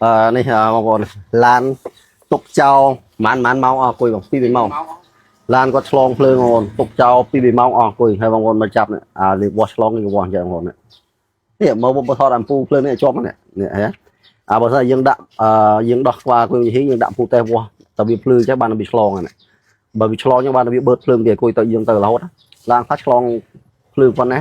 អឺនេះបងប្អូនឡានទុកចោលប្រហែលប្រហែលម៉ោងអស់អង្គុយបង2 3ម៉ោងឡានគាត់ឆ្លងភ្លើងបងប្អូនទុកចោល2 3ម៉ោងអស់អង្គុយហើយបងប្អូនមកចាប់នេះអានេះវាស់ឆ្លងនេះវាស់អញ្ចឹងបងប្អូននេះនេះមកបងថតអំពូភ្លើងនេះជាប់នេះនេះហ៎អាបើសិនយើងដាក់អឺយើងដោះស្វាអង្គុយហីយើងដាក់ពូតេវាស់តែវាភ្លឺអញ្ចឹងបានវាឆ្លងហ្នឹងបើវាឆ្លងអញ្ចឹងបានវាបឺតភ្លើងពីអង្គុយទៅយើងទៅរហូតឡានខ្លះឆ្លងភ្លើងប៉ុណ្ណា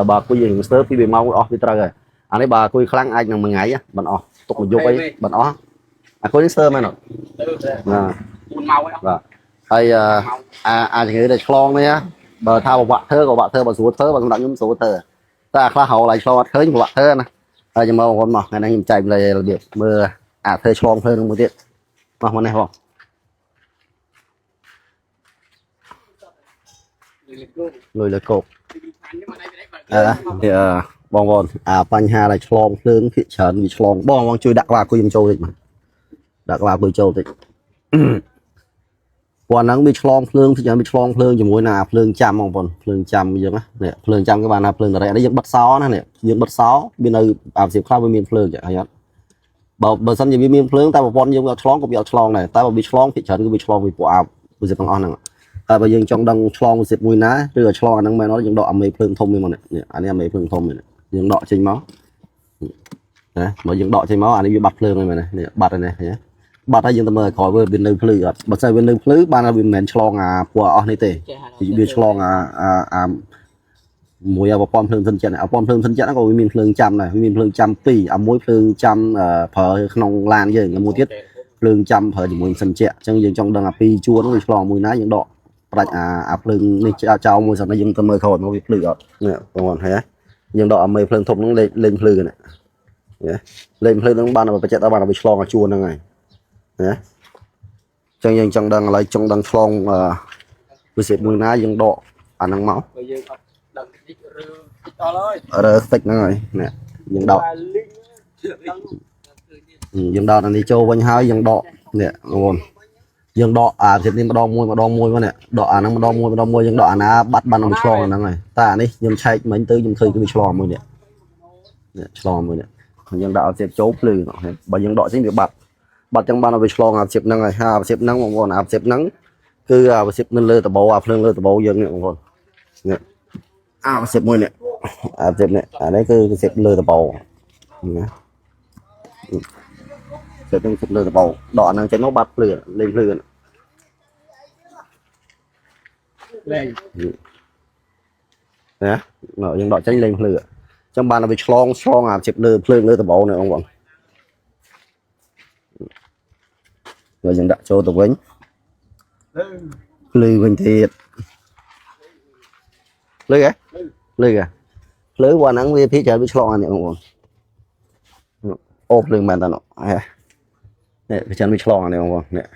បើអង្គុយយើងស្ទើរ2 3ម៉ោងអស់វាត្រូវហើយអានេះបើអង្គុយខ្លាំងអាចនឹងមួយថ្ងៃមិនអស់ទុកមួយយប់អីមិនអស់អាគុយនេះស្ទើរមែនអត់ ទៅ ណា 4ម៉ោងហើយ បាទហើយអាអាជំងឺដែលឆ្លងនេះបើថាបវៈធ្វើក៏បវៈធ្វើបើស្រួលធ្វើបើសម្រាប់ខ្ញុំស្រួលធ្វើតែអាខ្លះរកឡៃឆ្លងអត់ឃើញបវៈធ្វើណាហើយចាំមើលបងប្អូនមកថ្ងៃនេះខ្ញុំចែកម្លែករបៀបមើលអាធ្វើឆ្លងភ្លើងនឹងមួយទៀតមកមកនេះបងលុយលើគោកអឺបងប្អូនអាបញ្ហាដែលឆ្លងភ្លើងភាគច្រើនវាឆ្លងបងបងជួយដាក់ក្បាលគុយខ្ញុំចូលតិចមកដាក់ក្បាលគុយចូលតិច ព្រោះអាហ្នឹងវាឆ្លងភ្លើងពីច្រើនវាឆ្លងភ្លើងជាមួយនឹងអាភ្លើងចាំបងប្អូនភ្លើងចាំយើងណានេះភ្លើងចាំគេបានថាភ្លើងតរ៉េនេះយើងបិទសោណានេះយើងបិទសោវានៅអាសៀបខ្លះវាមានភ្លើងចឹងហើយអត់បើបើសិនជាវាមានភ្លើងតែប្រព័ន្ធយើងវាអត់ឆ្លងក៏វាអត់ឆ្លងដែរតែបើវាឆ្លងភាគច្រើនគឺវាឆ្លងពីពួកអាវិសិបទាំងអស់ហ្នឹងតែបើយើងចង់ដឹងឆ្លងវិសិបមួយណាឬក៏ឆ្លងអាហ្នឹងមែនអត់យើងដកអាមេភ្លើងធំនេះមកនេះអានេះអាមេភ្លើងធំនេះយើងដកចេញមកណាបើយើងដកចេញមកអានេះវាបាត់ភ្លើងហើយមែនទេនេះបាត់ហើយនេះឃើញទេ បាត់ហើយយើងទៅមើលក្រោយវានៅភ្លឺអត់បើស្អីវានៅភ្លឺបានវាមិនមែនឆ្លងអាពណ៌អស់នេះទេវាឆ្លងអាអាអាមួយអាប្រព័ន្ធភ្លើងសិនចិត្តអាប្រព័ន្ធភ្លើងសិនចិត្តហ្នឹងក៏វាមានភ្លើងចាំដែរវាមានភ្លើងចាំពីរអាមួយភ្លើងចាំប្រើក្នុងឡានយើងអាមួយទៀតភ្លើងចាំប្រើជាមួយសិនជាអញ្ចឹងយើងចង់ដឹងអាពីរជួរហ្នឹងវាឆ្លងមួយណាយើងដកផ្ដាច់អាអាភ្លើងនេះចោលមួយសិនហើយយើងទៅមើលក្រោយមកវាភ្លឺអត់នេះបងប្អូនឃើញទេយើងដកអាមេភ្លើងធំហ្នឹងលេងភ្លឺនេះលេងភ្លឺហ្នឹងបានបច្ចេកដល់បានវាឆ្លងអាជួរហ្នឹងហើយ ណាចឹងយើងចង់ដឹងឥឡូវចង់ដឹងឆ្លងអឺពិសេសមួយណាយើងដកអាហ្នឹងមក បើយើងអត់ដឹងតិចឬតិចអស់ហើយ រើស្តិចហ្នឹងហើយនេះយើងដក លីង យើងដកអានេះចូលវិញហើយយើងដកនេះបងប្អូនយើងដកអាពិសេសនេះម្ដងមួយម្ដងមួយមកនេះដកអាហ្នឹងម្ដងមួយម្ដងមួយយើងដកអាណាបាត់បាននឹងឆ្លងអាហ្នឹងហើយតែអានេះខ្ញុំឆែកមិញទៅខ្ញុំឃើញគឺវាឆ្លងមួយនេះនេះឆ្លងមួយនេះយើងដាក់អាពិសេសចូលភ្លឺបើយើងដកចេញវាបាត់បាត់ចឹងបានឲ្យវាឆ្លងអាពិសេសហ្នឹងហើយអាពិសេសហ្នឹងបងប្អូនអាពិសេសហ្នឹងគឺអាពិសេសនៅលើដបោអាភ្លើងលើដបោយើងនេះបងប្អូននេះអាពិសេសមួយនេះអាពិសេសនេះអានេះគឺពិសេសលើដបោណា ទៅនឹងជិតលើដបោដកអាហ្នឹងចេញមកបាត់ភ្លឺលេងភ្លឺ លេង ណាយើងដកចេញលេងភ្លឺអញ្ចឹងបានឲ្យវាឆ្លងឆ្លងអាជិតលើភ្លើងលើដបោនេះបងប្អូនហើយយើងដាក់ចូលទៅវិញភ្លឺវិញទៀតភ្លឺហ៎ភ្លឺហ៎ភ្លឺព្រោះអាហ្នឹងវាភាគច្រើនវាឆ្លងអានេះបងប្អូនអូភ្លឺមែនតើនោះហ៎នេះវាច្រើនវាឆ្លងអានេះបងប្អូននេះ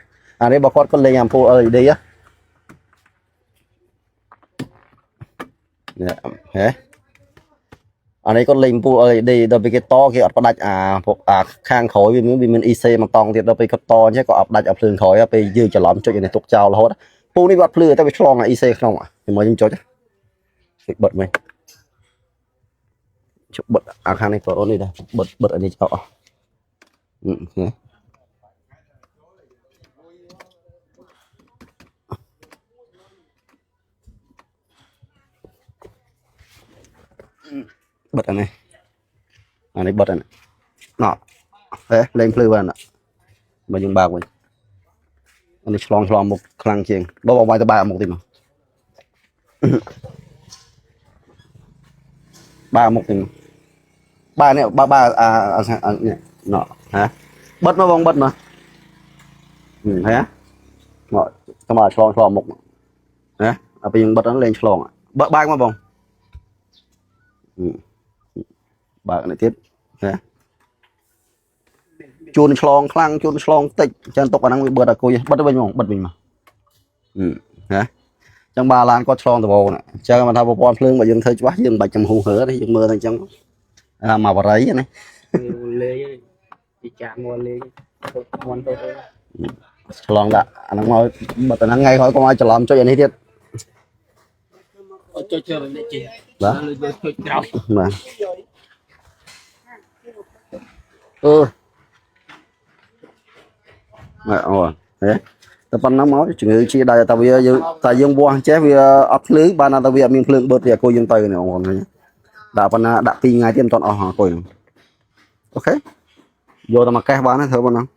អានេះបើគាត់គាត់លេងអាំពូល LED ហ៎ នេះហេអានេះគាត់លេងពូល LED ដល់ពេលគេតគេអត់ផ្ដាច់អាពួកអាខាងក្រោយវាមានវាមាន IC មកតង់ទៀតដល់ពេលគាត់តអញ្ចឹងក៏អត់ផ្ដាច់អាភ្លើងក្រោយពេលយើងច្រឡំចុចអានេះទុកចោលរហូតពូនេះវាអត់ភ្លឺតែវាឆ្លងអា IC ក្នុងជាមួយខ្ញុំចុចចុចបិទវិញជបិទអាខាងនេះបងអូននេះដែរបិទបិទអានេះចោលអស់ហេបិទអានេះអានេះបិទអានេះណោះហេលេងភ្លឺបានបើយើងបើកវិញអានេះឆ្លងឆ្លងមុខខ្លាំងជាងបងបងវាយទៅបើកមុខតិចមកបើកមុខតិចមកបើនេះបើបើអាអានេះណោះហ៎បិទមកបងបិទមកហ៎មកទៅមកឆ្លងឆ្លងមុខណាដល់ពេលយើងបិទហ្នឹងលេងឆ្លងបើកមកបងបើកនេះទៀតណាជួនឆ្លងខ្លាំងជួនឆ្លងតិចចឹងទុកអាហ្នឹងវាបិទអាគុយបិទវិញហ្មងបិទវិញមកណាចឹងបាឡានគាត់ឆ្លងដបូណាចឹងមិនថាប្រព័ន្ធភ្លើងបើយើងធ្វើច្បាស់យើងមិនបាច់ចំហូហើទេយើងមើលតែចឹងអាមកបរិយណា លេងពីចាក់មួលេងទៅមុនទៅ ឆ្លងដាក់អាហ្នឹងមកបើតែហ្នឹងថ្ងៃក្រោយកុំឲ្យច្រឡំចុចអានេះទៀត ចុចជើងនេះជិះ បាទ លើចុចក្រោយ បាទអឺ បាទអូហេតែប៉ុណ្ណឹងមកជំងឺជាដែរតែវាយើងតែយើងវាស់ចេះវាអត់ភ្លឺបានតែវាអត់មានភ្លើងបឺតទេអាគុយយើងទៅនេះបងប្អូនឃើញដាក់ប៉ុណ្ណាដាក់2ថ្ងៃទៀតមិនទាន់អស់អាគុយហ្នឹង។ OK យកតែមកកេះបានណាធ្វើប៉ុណ្ណឹង។